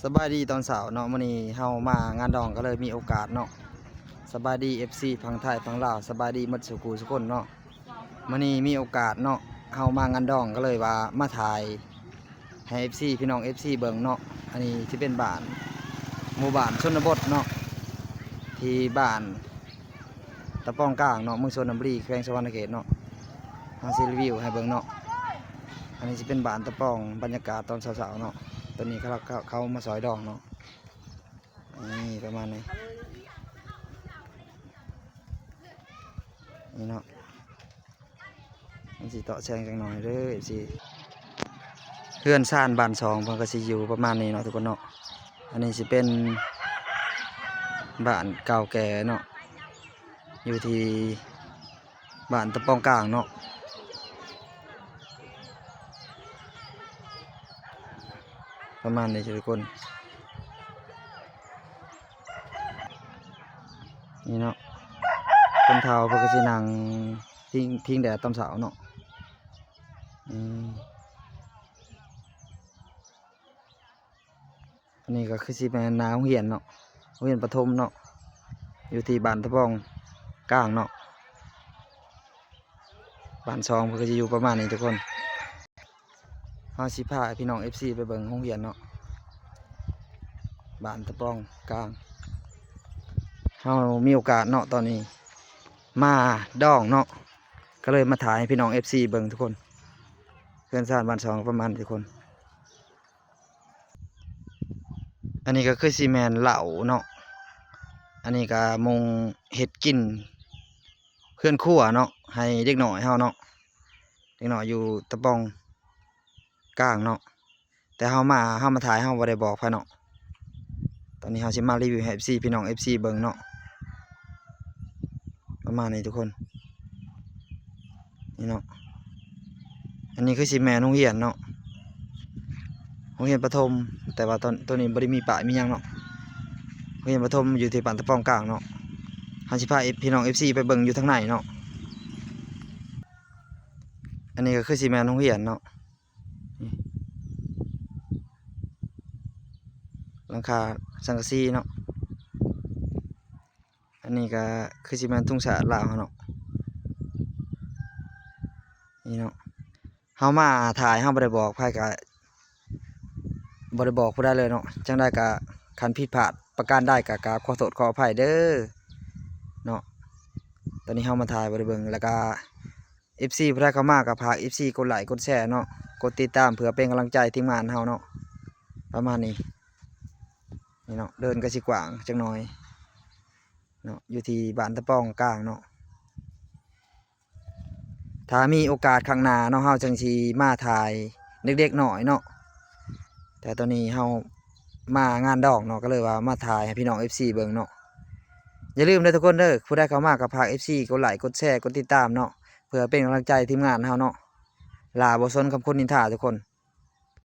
ສະບາຍດີຕອນເຊົ້າເນາະ, ມື້ນີ້ເຮົາມາງານດອງກໍເລີຍມີໂອກາດເນາະ. ສະບາຍດີ ເອັຟຊີ ຝັ່ງໄທຝັ່ງລາວ, ສະບາຍດີໝົດສູ່ຄູ່ສູ່ຄົນເນາະ. ມື້ນີ້ມີໂອກາດເນາະ, ເຮົາມາງານດອງກໍເລີຍວ່າມາຖ່າຍໃຫ້ ເອັຟຊີ ພີ່ນ້ອງ ເອັຟຊີ ເບິ່ງເນາະ. ອັນນີ້ຊິເປັນບ້ານ ໝູ່ບ້ານຊົນນະບົດເນາະ, ທີ່ບ້ານ ຕະປອງກາງເນາະ, ເມືອງຊົນນະບູລີ ແຂວງສະຫວັນນະເຂດເນາະ. ເຮົາຊິຣີວິວໃຫ້ເບິ່ງເນາະ. ອັນນີ້ຊິເປັນບ້ານຕະປອງ, ບັນຍາກາດຕອນເຊົ້າໆເນາະ. ຕອນນີ້ເຂົາ ເຂົາ ເຂົາມາຊ່ອຍດອງເນາະ. ນີ້ປະມານນີ້ ນີ້ເນາະ. ມັນຊິເຕາະແສງຈັກໜ່ອຍເດີ ເອັຟຊີ. ເຮືອນຊານບ້ານຊ່ອງເພິ່ນກໍຊິຢູ່ປະມານນີ້ເນາະທຸກຄົນເນາະ. ອັນນີ້ຊິເປັນບ້ານເກົ່າແກ່ເນາະ, ຢູ່ທີ່ບ້ານຕະປອງກາງເນາະ, ປະມານນີ້ທຸກຄົນ. ນີ້ເນາະ, ຄົນເຖົ້າເພິ່ນກໍຊິນັ່ງພິງ ພິງແດດຕອນເຊົ້າເນາະ. ອືມ ອັນນີ້ກໍຄືຊິແມ່ນໜ້າໂຮງຮຽນເນາະ, ໂຮງຮຽນປະຖົມເນາະ, ຢູ່ທີ່ບ້ານຕະປອງກາງເນາະ. ບ້ານຊ່ອງເພິ່ນກໍຊິຢູ່ປະມານນີ້ທຸກຄົນ. ເຮົາຊິພາພີ່ນ້ອງ ເອັຟຊີ ໄປເບິ່ງໂຮງຮຽນເນາະ, ບ້ານຕະປອງກາງ. ເຮົາມີໂອກາດເນາະ ຕອນນີ້ມາດອງເນາະ, ກໍເລີຍມາຖ່າຍໃຫ້ພີ່ນ້ອງ ເອັຟຊີ ເບິ່ງທຸກຄົນ. ເຮືອນຊານບ້ານຊ່ອງປະມານນີ້ທຸກຄົນ. ອັນນີ້ກໍຄືຊິແມ່ນເລົ້າເນາະ, ອັນນີ້ກໍມຸງເຮັດກິນ ເຮືອນຄົວເນາະ ໃຫ້ເດັກນ້ອຍເຮົາເນາະ, ເດັກນ້ອຍຢູ່ຕະປອງກາງເນາະ. ແຕ່ເຮົາມາ ເຮົາມາຖ່າຍ ເຮົາບໍ່ໄດ້ບອກໃຜເນາະ. ຕອນນີ້ເຮົາຊິມາຣີວິວໃຫ້ ເອັຟຊີ ພີ່ນ້ອງ ເອັຟຊີ ເບິ່ງເນາະ, ປະມານນີ້ທຸກຄົນ. ນີ້ເນາະ, ອັນນີ້ຄືຊິແມ່ນໂຮງຮຽນເນາະ, ໂຮງຮຽນປະຖົມ, ແຕ່ວ່າຕອນ ໂຕນີ້ບໍ່ໄດ້ມີປ້າຍມີຫຍັງເນາະ. ໂຮງຮຽນປະຖົມຢູ່ທີ່ບ້ານຕະປອງກາງເນາະ. ເຮົາຊິພາ ເອັຟ ພີ່ນ້ອງ ເອັຟຊີ ໄປເບິ່ງຢູ່ທາງໃນເນາະ. ອັນນີ້ກໍຄືຊິແມ່ນໂຮງຮຽນເນາະ, ຫຼັງຄາສັງກະສີເນາະ. ອັນນີ້ກໍຄືຊິແມ່ນທຸງຊາດລາວເຮົາເນາະ. ນີ້ເນາະ, ເຮົາມາຖ່າຍ ເຮົາບໍ່ໄດ້ບອກໃຜ ກໍບໍ່ໄດ້ບອກຜູ້ໃດເລີຍເນາະ. ຈັ່ງໃດກໍ ຄັນຜິດພາດປະການໃດ ກໍກາບຂໍໂທດຂໍອະໄພເດີເນາະ. ຕອນນີ້ເຮົາມາຖ່າຍບໍ່ໄດ້ເບິ່ງ ແລ້ວກໍ ເອັຟຊີ ຜູ້ໃດເຂົ້າມາກໍຝາກ ເອັຟຊີ ກົດໄລກົດແຊເນາະ, ກົດຕິດຕາມເພື່ອເປັນກຳລັງໃຈທີມງານເຮົາເນາະ, ປະມານນີ້. ນີ້ເນາະ, ເດີ່ນກໍຊິກວ້າງຈັກໜ່ອຍເນາະ, ຢູ່ທີ່ບ້ານຕະປອງກາງເນາະ. ຖ້າມີໂອກາດຄັ້ງໜ້າເນາະ, ເຮົາຈັ່ງຊິມາຖ່າຍເດັກໆນ້ອຍເນາະ. ແຕ່ຕອນນີ້ເຮົາມາງານດອງເນາະ, ກໍເລີຍວ່າມາຖ່າຍໃຫ້ພີ່ນ້ອງ ເອັຟຊີ ເບິ່ງເນາະ. ຢ່າລືມເດີທຸກຄົນເດີ, ຜູ້ໃດເຂົ້າມາກໍຝາກ ເອັຟຊີ ກົດໄລກົດແຊ ກົດຕິດຕາມເນາະ, ເພື່ອເປັນກຳລັງໃຈທີມງານເຮົາເນາະ. ຫຼ້າບໍ່ສົນຄຳຄົນນິນທາທຸກຄົນ.